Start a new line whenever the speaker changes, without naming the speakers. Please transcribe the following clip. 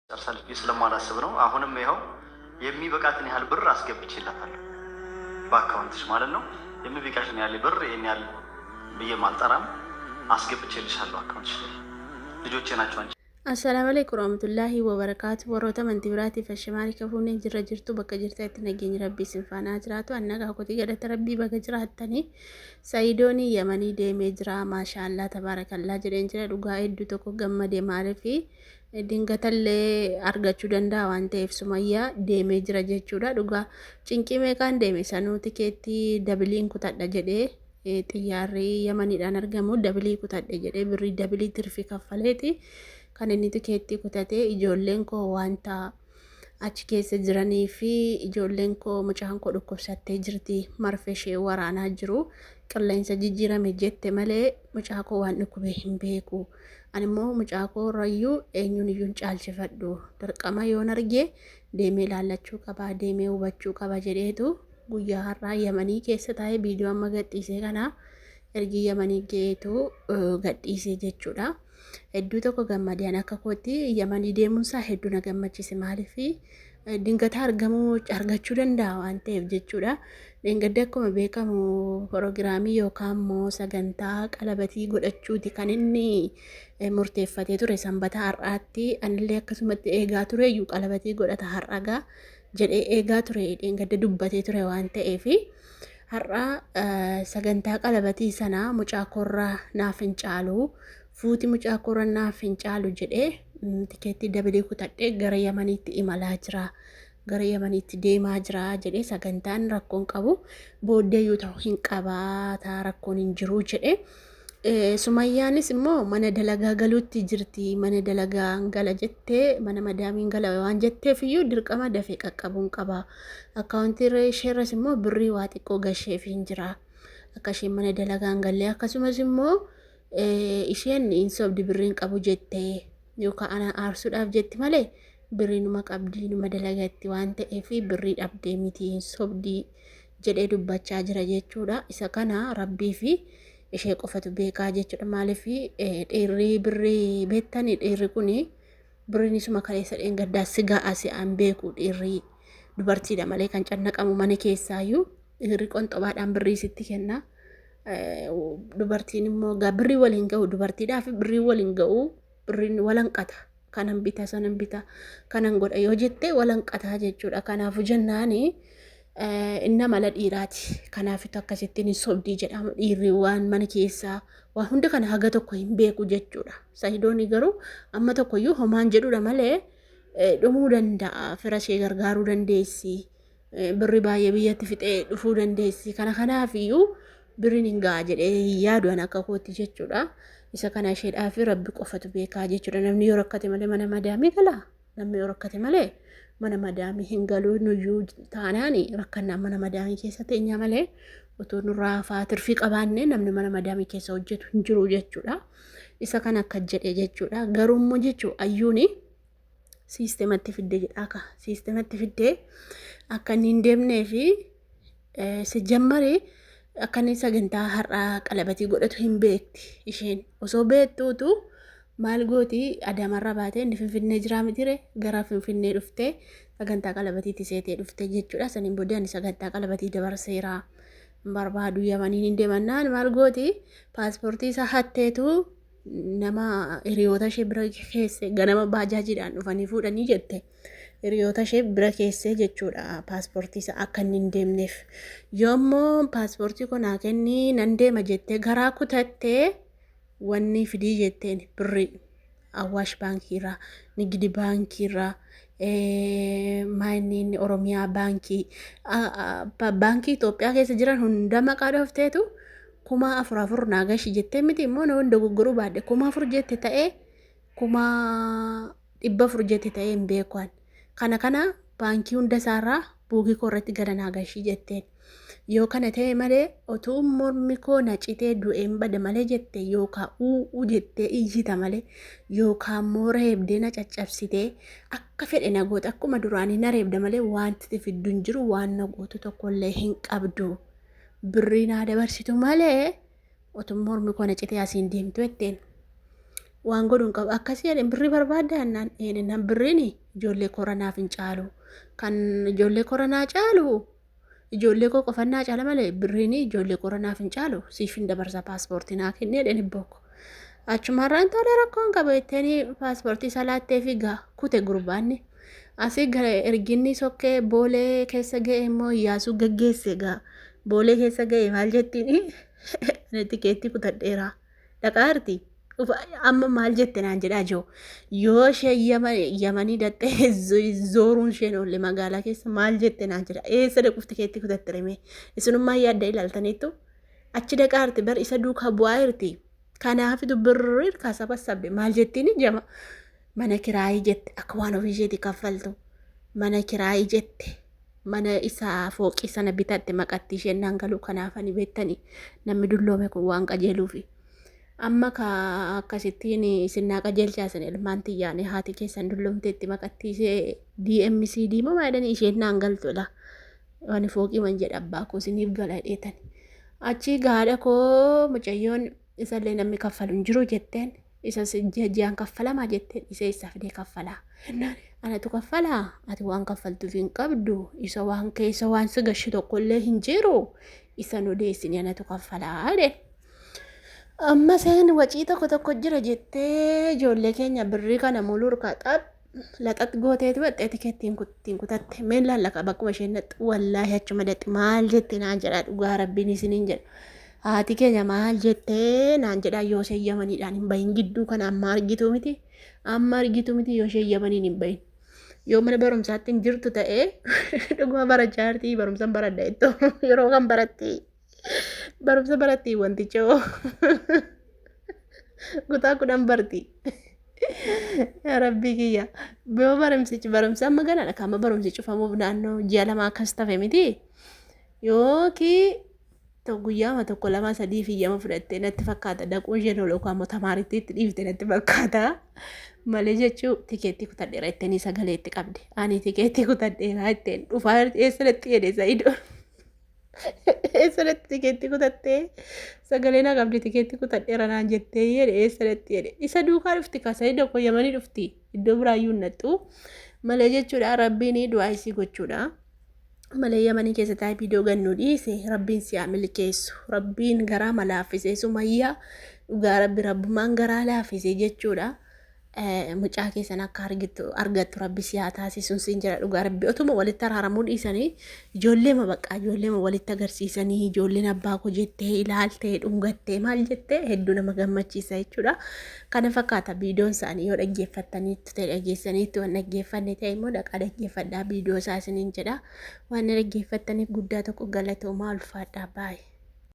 ጨርሳለች ብዬ ስለማላስብ ነው። አሁንም ይኸው የሚበቃትን ያህል ብር አስገብቼላታለሁ በአካውንትሽ ማለት ነው። የሚበቃሽን ያህል ብር ይሄን ያህል ብዬ ማልጠራም አስገብቼልሻለሁ አካውንትሽ ላይ። ልጆቼ ናቸው አንቺ
Assalaamu alaikum warahmatullahi wabarakaatu. Warroota amantii biraatiif ashamaa kafuunee jirra jirtu bakka jirtanitti nageenyi rabbii isin faana haa jiraatu. Annagaa kotii galata rabbii baga jiraattanii. Sayidoon Yamanii deemee jira. Maashaallah tabaarakallaa jedheen jira. Dhugaa hedduu tokko gammade maaliif dingatallee argachuu danda'a waan ta'eef Sumayyaa deemee jira jechuudha. Dhugaa cinqii meeqaan deeme sanuu tikeettii dabiliin kutadha jedhee xiyyaarri Yamaniidhaan argamu dabilii kutadhe jedhee birrii dabilii tirfii kaffaleeti kan inni tikeettii kutatee ijoolleen koo wanta achi keessa jiranii fi ijoolleen koo mucaan koo dhukkubsattee jirti marfee ishee waraanaa jiru qilleensa jijjiirame jette malee mucaa koo waan dhukkube hin beeku. Ani immoo mucaa koo irrayyuu eenyuun iyyuu hin caalchifadhu. Dirqama yoon arge deemee ilaallachuu qaba, deemee hubachuu qaba jedheetu guyyaa har'aa Yamanii keessa taa'ee viidiyoo amma gadhiisee kana ergi Yamanii ga'eetu gadhiisee jechuudha. Hedduu tokko gammadee an akka kootti Yamanii deemuunsaa hedduu na gammachiise maaliif dingata argamuu argachuu danda'a waan ta'eef jechuudha. Dheengadda akkuma beekamu piroogiraamii yookaan immoo sagantaa qalabatii godhachuuti kan inni murteeffatee ture sanbata har'aatti anillee akkasumatti eegaa ture iyyuu qalabatii godhata har'agaa jedhee eegaa ture dheengadda dubbatee ture waan ta'eef har'a sagantaa qalabatii sana mucaa korraa naaf hin caalu fuuti mucaa korra naaf hin caalu jedhee tikeettii dabilii kutadhee gara Yamaniitti imalaa jira. Gara Yamaniitti deemaa jira jedhee sagantaan rakkoon qabu booddeeyyuu ta'u hin qabaataa rakkoon hin jiru jedhee. Sumayyaanis immoo mana dalagaa galuutti jirti. Mana dalagaa gala jettee mana madaamiin gala waan jetteef iyyuu dirqama dafee qaqqabuun qaba. Akkaawuntii isheerras immoo birrii waa xiqqoo gasheef hin jira. Akka isheen mana dalagaa hin galle akkasumas immoo isheen hin sobdi birrii hin qabu jettee yookaan ana aarsuudhaaf jetti malee birrii numa qabdii numa dalagatti waan ta'eef birrii dhabdee miti hin sobdii jedhee dubbachaa jira jechuudha. Isa kana rabbii fi ishee qofatu beekaa jechuudha. Maaliif dhiirri birrii beektanii dhiirri kun birriin isuma kaleessa dheengaddaa si ga'a si'aan beeku dhiirri dubartiidha malee kan cannaqamu mana keessaayyuu dhiirri qonxobaadhaan birrii sitti kenna. Dubartiin immoo gaa birrii waliin ga'u dubartiidhaaf birrii waliin ga'u birriin walanqata. Kanan bita sanan bita kanan godha yoo jette walanqataa jechuudha. Kanaafuu jennaani inni amala dhiiraati. Kanaafitu akkasittiin hin sobdii jedhama. Dhiirri waan mana keessaa waan hunda kana haga tokko hin beeku jechuudha. Sahidooni garuu amma tokkoyyuu homaan jedhudha malee dhumuu danda'a. Fira ishee gargaaruu dandeessi. Birri baay'ee biyyatti fixee dhufuu dandeessi. Kana kanaafiyyuu birriin hin ga'a jedhee hin yaadu an akka kootti jechuudha. Isa kana isheedhaaf rabbi qofatu beekaa jechuudha. Namni yoo rakkate malee mana madaamii galaa? Namni yoo rakkate malee mana madaamii hin galuu nuyyuu taanaan rakkannaan mana madaamii keessa teenya malee utuu nurraa hafaa tirfii qabaanne namni mana madaamii keessa hojjetu hin jiru jechuudha. Isa kana akka jedhe jechuudha. Garuu immoo jechuu ayyuuni siistematti fidde jedhaa ka siistematti fiddee akka inni hin deemnee fi sijjammari akka inni sagantaa har'aa qalabatii godhatu hin beekti isheen osoo beektuutu maal gooti Adaamarraa baatee inni Finfinnee jiraa mitire gara Finfinnee dhuftee sagantaa qalabatiitti seetee dhufte jechuudha. Saniin booddee ani sagantaa qalabatii dabarseera hin barbaadu Yamaniin hin deemannaan maal gooti paaspoortii isaa hatteetu nama hiriyoota ishee bira keesse ganama baajaajiidhaan dhufanii fuudhanii jette. Hiriyoota ishee bira keessee jechuudha paaspoortii isaa akka inni hin deemneef. Yoommoo paaspoortii koo naa kenni nan deema jettee garaa kutattee wanni fidii jetteen birrii Awaash baankiirraa, Nigidi baankiirraa, maayinni inni Oromiyaa baankii, baankii Itoophiyaa keessa jiran hunda maqaa dhoofteetu 4000 afur naa gashi jettee miti immoo na dogoggoruu baadhe 4000 jette ta'ee 400,000 jette ta'ee hin beekuan. Kana kana baankii hunda isaarraa buukii koo irratti gada naa gashii jetteen. Yoo kana ta'e malee otuu mormi koo na citee du'een bada malee jette yookaa u'u jettee iyyita malee yookaa immoo reebdee na caccabsitee akka fedhe na goota akkuma duraanii na reebda malee wanti fiddu hin jiru waan na gootu tokkollee hin qabdu. Birrii naa dabarsitu malee otuu mormi koo na citee asiin deemtu jetteen. Waan godhu hin qabu. Akkasii jedheen birrii barbaadda jennaan eenyennaan birriin ijoollee koranaaf hin caalu. Kan ijoollee koranaa caalu ijoollee koo qofannaa caala malee birriin ijoollee koranaaf hin caalu siif hin dabarsa paaspoortii naa kennee jedheen ibbooko. Achumarraan tole rakkoon qabu jetteen paaspoortii isaa laattee fi gaa kute gurbaanni. Asii gara erginni sokkee boolee keessa ga'e immoo Iyyaasuu gaggeesse gaa. Boolee keessa ga'e maal jettiin ani tikeettii kutadheera. Dhaqaa jirti. Amma maal jette naan jedhaa jiru. Yoo ishee yamanii dattee zooruun isheen oolle magaalaa keessa maal jette naan jedha. Eessa dhaquuf tikeettii kutatte rime. Isinummaa yaadda ilaaltaniittu. Achi dhaqaa jirti bar isa duukaa bu'aa jirti. Kanaafitu birrii harkaa sabassabde maal jettiin jama. Mana kiraayii jette akka waan ofii isheetii kaffaltu. Mana kiraayii jette. Mana isaa fooqii sana bitatte maqatti isheen naan galuu kanaaf ani beektani namni dulloome kun waan qajeeluufi. Amma ka akkasittiin isin naa qajeelchaa isin ilmaan tiyyaanii haati keessan dulloomteetti maqatti ishee DMC diimaa maa jedhanii isheen naan galtu dha. Ani fooqii man jedha abbaa koo isiniif gala jedheetani. Achii gaadha koo mucayyoon isallee namni kaffalu hin jiru jetteen isa ji'a ji'aan kaffalamaa jetteen isa eessaa fidee kaffalaa. Anatu kaffalaa ati waan kaffaltuuf hin qabdu isa waan keessa waan si gashu tokkollee hin jiru isa nu deessini anatu kaffalaa jedheen. Amma seen wacii tokko tokko jira jettee ijoollee keenya birrii kana muluu harkaa xap laxax gooteetu baxxee tikeettiin ittiin kutatte. Meen laallaka bakkuma isheen dhaqxu wallaahi achuma dhaqxi maal jette naan jedhaa dhugaa rabbiin isiniin jedha. Haati keenya maal jettee naan jedhaa yoo isheen yamaniidhaan hin bahin gidduu kana amma argitu miti amma argitu miti yoo isheen yamaniin hin bahin. Yoo mana barumsaatti hin jirtu ta'ee dhuguma barachaa jirti barumsan baradha jettu yeroo kan baratti. Barumsa baratti wanticha hoo kutaa 10 barti. Yaa Rabbii kiyya. Yoo barumsichi barumsi amma ganaadha kan amma barumsi cufamuuf naannoo ji'a 2 akkas tafe miti. Yookiin guyyaama 1 2 3 fi yama fudhattee natti fakkaata dhaquu isheen ol yookaan immoo tamaaritti itti dhiifte natti fakkaata. Malee jechuu tikeettii kutadheera jettanii sagalee itti qabde. Ani tikeettii kutadheera jetteen dhufaa eessa natti jedhe Sa'idoon. Eessanatti tikeetti kutattee sagalee naa qabdi tikeetti kutadheera naan jettee jedhe eessanatti jedhe isa duukaa dhufti ka Sa'ido koo yamanii dhufti iddoo biraayyuu hin dhaqxu malee jechuudha rabbiin du'aa isii gochuudha malee yamanii keessa taa'ee viidiyoo gannuu dhiise rabbiin si haa milkeessu rabbiin garaa ma laaffisee sumayyaa dhugaa rabbi rabbumaan garaa laaffisee jechuudha. Mucaa keessan akka argittu argattu rabbi si haa taasisuun siin jira dhugaa rabbi otuma walitti araaramuu dhiisanii ijoolleema baqqaa ijoolleema walitti agarsiisanii ijoolleen abbaa koo jettee ilaaltee dhungattee maal jettee hedduu nama gammachiisa jechuudha. Kana fakkaata viidiyoon isaanii yoo dhaggeeffattaniittu ta'e dhaggeessaniittu waan dhaggeeffanne ta'e immoo dhaqaa dhaggeeffadhaa viidiyoo isaa isiniin jedha waan dhaggeeffattaniif guddaa tokko galatoomaa ulfaadhaa baay'ee.